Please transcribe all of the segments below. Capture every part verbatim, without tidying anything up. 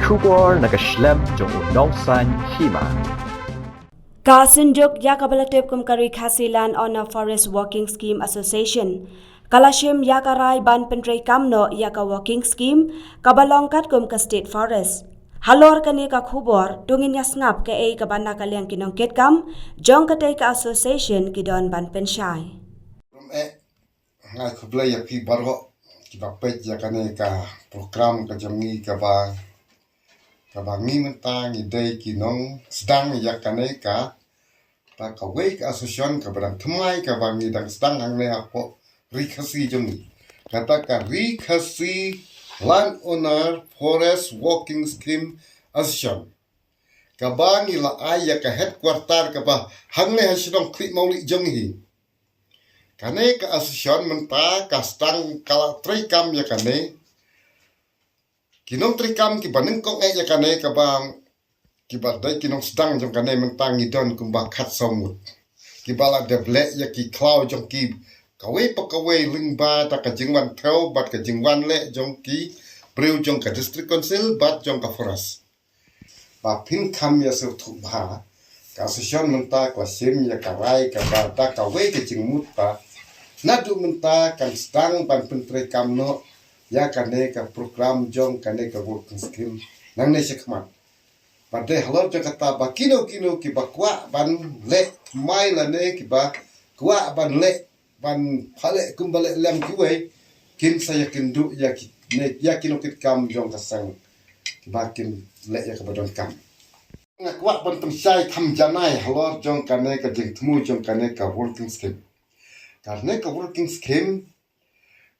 Khubor na ka shlem jong u nongsan hima. Ka Synjuk ïa kaba la tip kum ka Ri Khasi Land Owner Forest Working Scheme Association ka la shim ïa ka rai ban pyntreikam noh ïa ka Working Scheme kaba long katkum ka State Forest. Halor kane ka khubor, to ngin ïa sngap kaei kaba na ka liang ki nongkitkam jong katei ka association ki don ban pynshai. Nga khublei ïa phi baroh kiba peit ïa kane ka program ka jong ngi kaba, kaba ngi mynta ngi dei ki nongsdang ïa kane ka, ta kawei ka association kaba dang thymmai kaba ngi dang sdang hangne hapoh Ri Khasi jong ngi. Kata ka Ri Khasi Land Owner Forest Working Scheme Association. Kaba ngi la ai ïa ka headquarter kaba hangne ha shnong Khlieh Mawlieh jong ngi. Kane ka association mynta ka sdang ka la treikam ïa kane. Ki nongtreikam kiba nyngkong eh ïa kane kaba, kiba dei ki nongsdang jong kane mynta ngi don kumba khatsaw ngut. Kiba la dep leh ïa ki khlaw jong ki kawei pa kawei lyngba da ka jingwan thew bad ka jingwan leh jong ki briew jong ka District Council bad jong ka Forest. Ba phin kham ïa sngewthuh bha, ka association mynta ka la shim ïa ka rai kaba da kawei ka jingmut ba naduh mynta kan sdang ban pyntreikam noh ïa kane ka program jong kane ka Working Scheme nangne shakhmat. Ba dei halor jong kata ba kino kino kiba kwah ban leh thymmai lane kiba kwah ban leh ban pha leh kumba leh lem kiwei, kin sa ïakynduh ïa ki, ne, ïa ki nongkitkam jong ka seng kiba kin leh ïa kaba donkam. Nga kwah ban pynshai kham janai halor jong kane ka jingthmu jong kane ka Working Scheme. Kane ka Working Scheme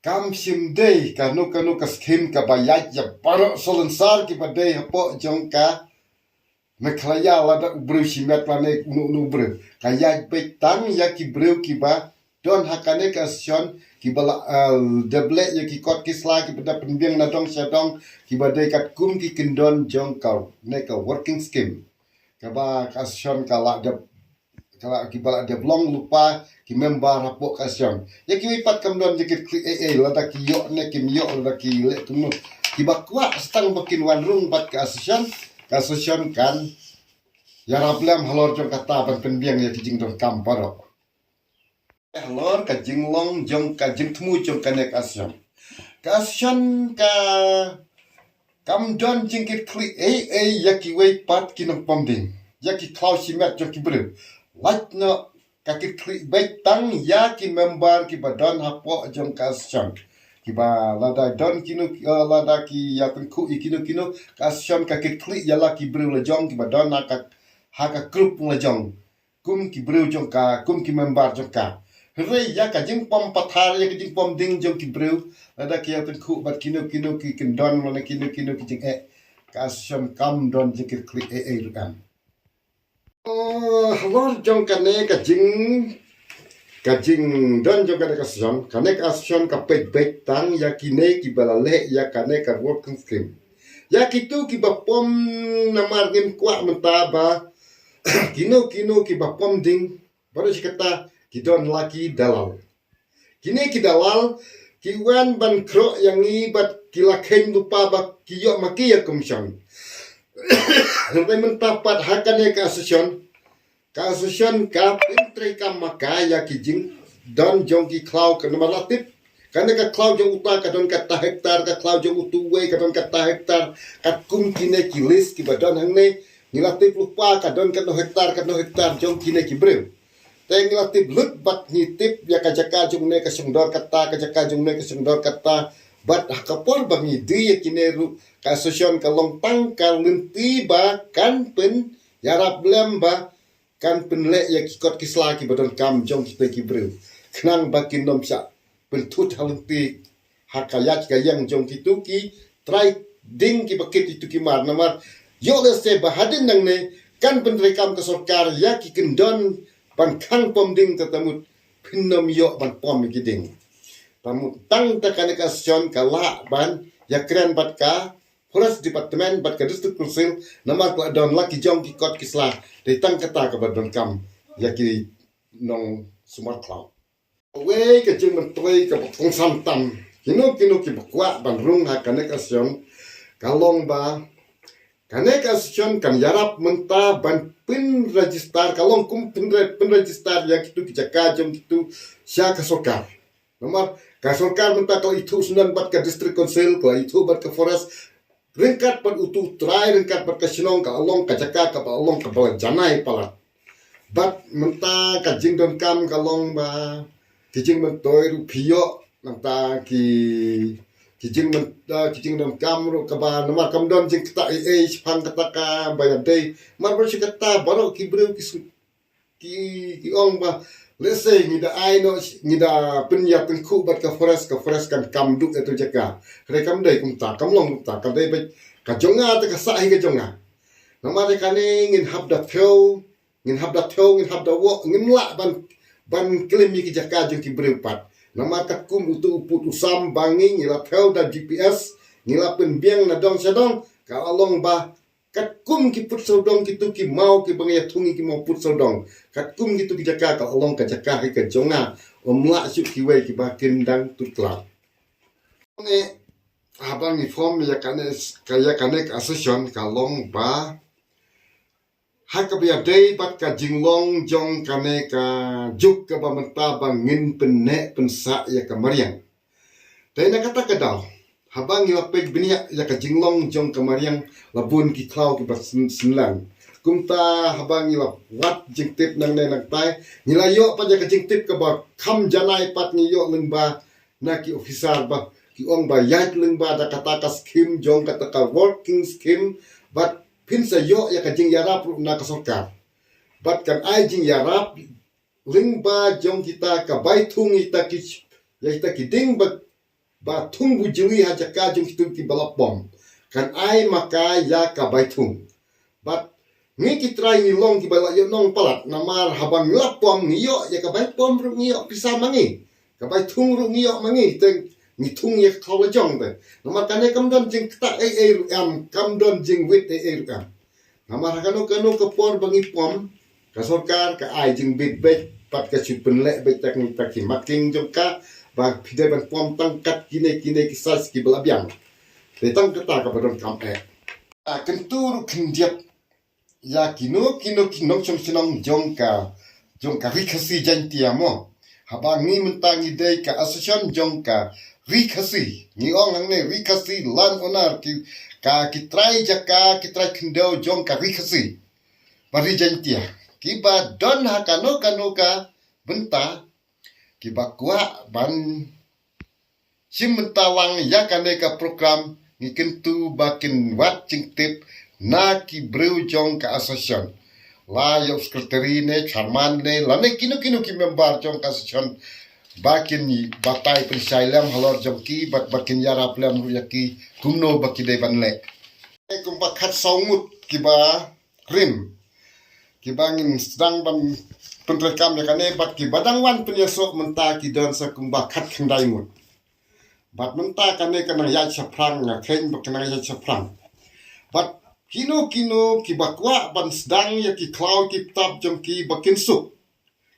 kam shym dei kano kano ka scheme kaba ïaid ïa baroh salonsar kiba dei hapoh jong ka Meghalaya lada u briew shimet lane uno uno u briew. Ka ïaid beit tang ïa ki briew kiba don ha kane ka association kiba la, eh, dep leh ïa ki kot ki sla kiba da pynbiang na dong sha dong kiba dei katkum ki kyndon jong kane ka Working Scheme. Kaba ka association ka la dep, ka la, kiba la dep long lypa ki member hapoh ka association. Ïa kiwei pat kam don jingkitkhlieh ei ei lada ki ïoh ne kim ïoh lada ki leh kumno. Kiba kwah sa tang ba kin wan rung bad ka association, ka association kan ïarap lem halor jong kata ban pynbiang ïa ki jingdonkam baroh. Halor ka jinglong jong ka jingthmu jong kane ka association. Ka association ka kam don jingkitkhlieh ei ei ïa kiwei pat ki nongpom ding, ïa ki khlaw shimet jong ki briew. Lait noh ka kitkhlieh beit tang ïa ki member kiba don hapoh jong ka association. Kiba lada don kino, eh, lada ki ïatyngkhuh ïa kino kino, ka association ka kitkhlieh ïa la ki briew la jong kiba don ha ka, ha ka group la jong. Kum ki briew jong ka, kum ki member jong ka. Hynrei ïa ka jingpom pathar, ïa ka jingpom ding jong ki briew, lada ki ïatyngkhuh bad kino kino ki kyndon lane kino kino ki jingeh, ka association kam don jingkitkhlieh ei ei ruh em. Eh, halor jong kane ka jing, ka jingdon jong kane ka association, kane ka association ka peit beit tang ïa kine kiba la leh ïa kane ka Working Scheme. Ïa kitu kiba pom namar ngim kwah mynta ba kino kino kiba pom ding baroh shi katta ki don la ki dalal. Kine ki dalal ki wan ban khroh ïa ngi bad ki la kheiñ lypa ba ki ïoh ma ki ïa commission. Hynrei mynta pat ha kane ka association, ka association ka pyntreikam ma ka ïa ki jingdon jong ki khlaw ka namar la tip. Kane ka khlaw jong uta ka don kata hektar, ka khlaw jong utu wei ka don kata hektar, katkum kine ki list kiba don hangne, ngi la tip lypa ka don katno hektar, katno hektar jong kine ki briew. Te ngi la tip lut bad ngi tip ïa ka jaka jong une ka shongdor kata, ka jaka jong une ka shongdor kata. Bad ha ka por ba ngi die ïa kine ruh ka association ka long tang ka lynti ba kan pynïarap lem ba kan pynleh ïa ki kot ki sla kiba donkam jong kita ki briew. Khnang ba kin ym shah pynthut ha lynti ha ka ïaid ka ïeng jong kitu ki trai ding kiba kit kitu ki mar namar ïoh lehse ba hadien nangne kan pyntreikam ka sorkar ïa ki kyndon ban khang pom ding, te ta mut phin ym ïoh ban pom ïa ki ding. Ta mut tang ta kane ka association ka lah ban ïakren bad ka Forest Department bad ka District Council namar ka la don la ki jong ki kot ki sla. Dei tang kata kaba donkam ïa ki nongsumar khlaw. Kawei ka jingmyntoi kaba kongsan tam, kino kino kiba kwah ban rung ha kane ka association ka long ba Kane ka association kan ïarap mynta ban pynregister, ka long kum pynre-, pynregister ïa kitu ki jaka jong kitu sha ka sorkar. Namar ka sorkar mynta ka ithuh sngewbha bad ka district council, ka ithuh bad ka forest, ryngkat bad utu u trai, ryngkat bad ka shnong, ka long ka jaka kaba long kaba janai palat. Bad mynta ka jingdonkam ka long ba ki jingmyntoi ruh phi ïoh, nangta ki, ki jingmyntoi, ki jingdonkam ruh kaba namar kam don jingktah ei ei shaphang kata kaba ïadei. Namar ba shi katta baroh ki briew ki su-, ki, ki ong ba, let's say, ngi da ai noh, ngi da pynïatyngkhuh bad ka forest, ka forest kan kam duh ïa tu jaka. Hynrei kam dei kumta, kam long kumta, ka dei beit ka jong nga te ka sah hi ka jong nga. Namar kane ngin hap da thew, ngin hap da thew, ngin hap da wok, ngim lah ban, ban klim ïa ki jaka jong ki briew pat. Namar katkum utu u pud u sam ba ngi, ngi la thew da G P S, ngi la pynbiang na dong sha dong, ka la long ba katkum ki pud sawdong kitu ki maw kiba ngi ïathung ïa ki maw pud sawdong. Katkum kitu ki jaka ka la long ka jaka hi ka jong nga. Ym lah shuh kiwei kiba kin dang tuklar. Ne, haba ngi form ïa kane, ka ïa kane ka association ka long ba ha kaba ïadei bad ka jinglong jong kane ka juk kaba mynta ba ngin pynneh pynsah ïa ka mariang. Te na kata ka daw, haba ngi la peit bniah ïa ka jinglong jong ka mariang, la bun ki khlaw kiba syn-, synlang. Kumta haba ngi la wad jingtip nangne nangtai, ngi la ïoh pat ïa ka jingtip kaba kham janai pat, ngi ïoh lyngba na ki officer ba ki ong ba ïaid lyngba da kata ka skim jong kata ka working skim, bad phin sa ïoh ïa ka jingïarap ruh na ka sorkar. Bad kan ai jingïarap lyngba jong kita ka bai thung ïa kita ki, ïa kita ki dieng ba, ba thung bujli ha jaka jong kitu kiba la pom. Kan ai ma ka ïa ka bai thung. Bad ngi ki trai ngi long kiba la ïoh nong palat, namar haba ngi la pom ngi ïoh ïa ka bai pom ruh ngi ïoh pisa ma ngi. Ka bai thung ruh ngi ïoh ma ngi, te ngi thung ïa ka khaw la jong te. Namar kane kam don jingktah ei ei ruh em, kam don jingwit ei ei ruh em. Namar ha kano kano ka por ba ngi pom, ka sorkar ka ai jingbit beit, bad ka shu pynleh beit ïa kita ki marking jong ka, ba phi dei ban pom tang kat kine kine ki size kiba la biang. Te tang kata kaba donkam eh. A kyntu ruh khyndiat ïa kino kino ki nongshong shnong jong ka, jong ka Ri Khasi Jaiñtia mo. Haba ngi mynta ngi dei ka association jong ka Ri Khasi. Ngi ong hangne Ri Khasi land owner, ki, ka ki trai jaka, ki trai khyndew jong ka Ri Khasi. Ba Ri Jaiñtia. Kiba don ha kano kano ka bynta, kiba kwah ban shim bynta lang ïa kane ka program, ngi kyntu ba kin wad jingtip na ki briew jong ka association. La ïa u secretary ne, chairman ne, lane kino kino ki member jong ka association, ba kin batai pynshai lem halor jong ki, bad ba kin ïarap lem ruh ïa ki, kumno ba ki dei ban leh. Kumba khatsaw ngut kiba rim, kiba ngin sdang ban pyntreikam ïa kane, bad kiba dang wan pynïasoh mynta ki don sa kumba khatkhyndai ngut. Bad mynta kane ka nang ïaid shaphrang, nga kheiñ ba ka nang ïaid shaphrang. Bad kino kino kiba kwah ban sdang ïa ki khlaw ki btap jong ki ba kin suk.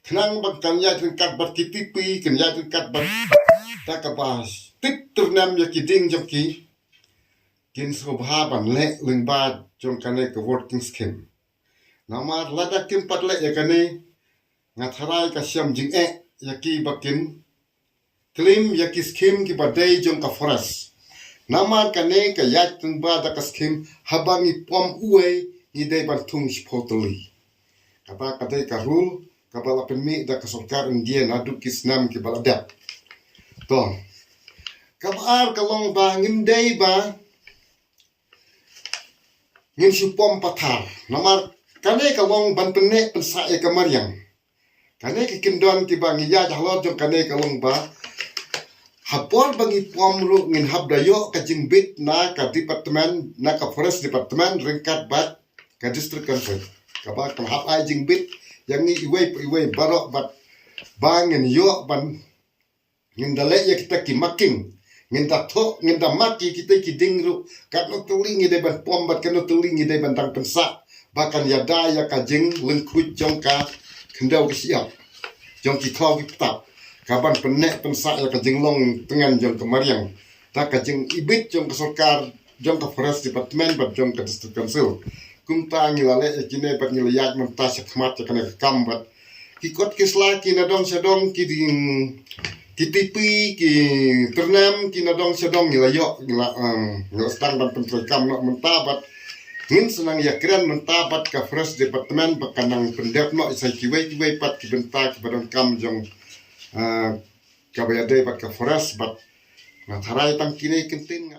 Khnang ba kan ïaid ryngkat bad ki tipi, kan ïaid ryngkat bad da kaba tip tyrnem ïa ki dieng jong ki. Kin sngewbha ban leh lyngba jong kane ka working scheme. Namar lada kim pat leh ïa kane, nga tharai ka shem jingeh ïa ki ba kin claim ïa ki scheme kiba dei jong ka forest. Namar kane ka ïaid lyngba da ka scheme, haba ngi pom uwei ngi dei ban thung shiphew tylli. Kata ka dei ka rule kaba la pynmih da ka sorkar India naduh ki snem kiba la dep. To, kaba ar ka long ba ngim dei ba ngin shu pom pathar. Namar kane ka long ban pynneh pynsah ïa ka mariang. Kane ki kyndon kiba ngi ïaid halor jong kane ka long ba ha por ba ngi pom ruh ngin hap da ïoh ka jingbit na ka department, na ka forest department ryngkat bad ka district council. Kaba kan hap ai jingbit ïa ngi iwei pa iwei baroh, bad ba ngin ïoh ban, ngin da leh ïa kita ki marking, ngin da thoh, ngin da mark ïa kita ki dieng ruh, katno tylli ngi dei ban pom bad katno tylli ngi dei ban dang pynsah, ba kan ïada ïa ka jinglyngkhuid jong ka khyndew ka shyiap, jong ki khlaw ki btap, kaban pynneh pynsah ïa ka jinglong tyngen jong ka mariang. Da ka jingibit jong ka sorkar jong ka Forest Department bad jong ka District Council. Kumta ngi la leh ïa kine bad ngi la ïaid mynta shakhmat ïa kane ka kam bad ki kot ki sla ki na dong sha dong ki ding ki tipi ki tyrnem ki na dong sha dong ngi la ïoh ngi la um, ngi la sdang ban pyntrei kam noh mynta bad ngin sa nang ïakren mynta bad ka Forest Department ba kan nang pyndep noh ïa sa kiwei kiwei pat ki bynta ki ba donkam jong uh, kaba ïadei bad ka forest bad nga tharai tang kine ki ktien nga